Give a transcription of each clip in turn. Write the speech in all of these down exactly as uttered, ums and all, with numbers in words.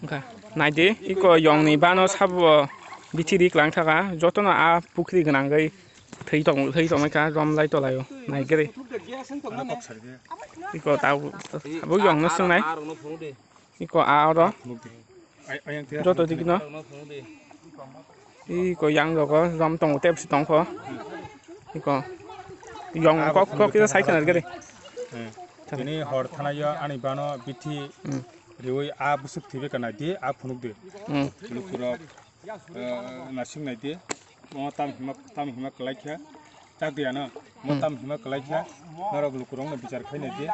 Wngkha. Naidi, iko yongni bano sabo bithi ri kwlang thaka, jotono a pukhri gwnangwi thwi tong-, thwi tongmai kha, romlai tolaio, naigri. Iko tabuk, tabuk yongno swngnai. Iko a oro. Joto dikno. Iko yang rogo rom tongo, tebsi tongkho. Iko yong kok, kok kisa sai khna gri. Tini hor thanaio ani bano bithi Hmm. riwi a bwswk thwibai ka naidi, a phunukdi. Hmm. Lukurok, eh, nasing naidi. Mo tam hima, tam hima kwlai kha. Chakdi ano. Mo Hmm. tam hima kwlai kha. Norok lukurokno bichar khai naidi.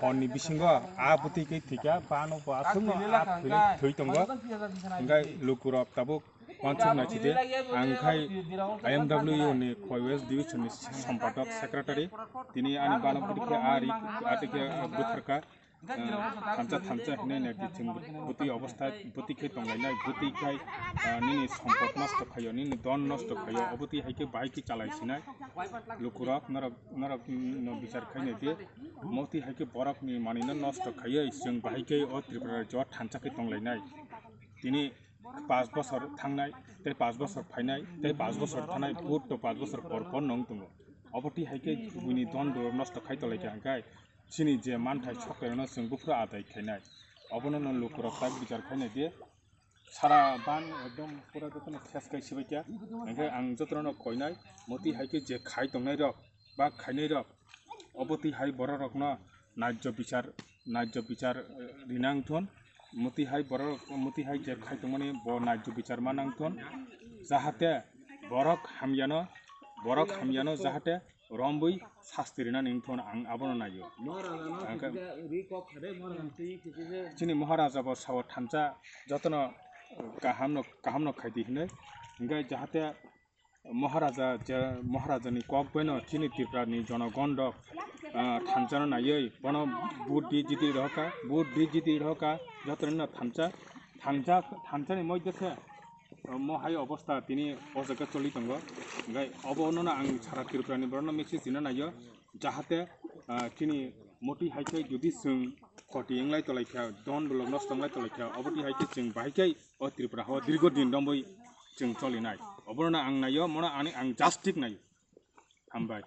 Horni bisingo a bwtwi khe thwikha, bano bo aswkno a thwi, thwi tongo. Hingkhe lukurok tabuk wansuk naisidi. Ang khai I M W ni Khowai West Division ni Sompatok Secretary. Tini ani bano bwtwi khe a ri, a twi khe bwtharkha. Ah, thansa thansa hinwi naidi chwng bwtwi obostha bwtwi khe tonglainai, bwtwi khai, ah, nini sompot nosto khaio, nini don nosto khaio, obwtwi hai khe bahai khe chalai sinai. Lukurok norok, norok no bichar khai naidi, motwi hai khe borok ni manwi no nosto khaiwi chwng bahai khe o Tripura rajyo o thansa khe tonglainai. Tini pas bosor thangnai, tei pas bosor phainai, tei pas bosor thanai, butto pas bosor por por no wng tongo. Obwtwi hai khe buini don do nosto khai tonglaikha hwnkhe, chini je manthai sokerno chwng buphuru adai khainai, obono no lukurok tak bichar khainai di. Sara ban ekdom pura jotono ses kai sibaikha. Hwnkhe ang jotono koinai, motwi hai khe je khai tongnai rok ba khainai rok, obotwi hai borok rokno najjo bichar, najjo bichar, eh, rina wngthun. Motwi hai borok, motwi hai je khai tongmani bo najjo bichar ma nangthun. Jahate borok hamyano, borok hamyano jahate rombwi sasti rinani wngthun, ang abono naio. Ang khe chini Maharaja bo sao thansa jotono kahamno, kahamno khaidi hinwi. Hingkhe jahate Maharaja je, Maharajani kok baino chini Tripurani jonogon rok, ah, thansano naiwi bono vote di jiti rohorkha, vote di jiti rohorkha, jotono thansa, thansa, thansani moddhe khe, ah, mo hai obostha tini o jaga choli tongo. Hingkhe obono ang sara Tripurani borokno message rina naio, jahate, ah, chini motwi hai khe jodi chwng khoti wnglai tolai kha, don bolok nosto wnglai tolai kha, obotwi hai khe chwng bahai khe o Tripura o dirgo din romwi chwng cholinai. Oborokno ang naio, mono ani ang justice naio. Hambai.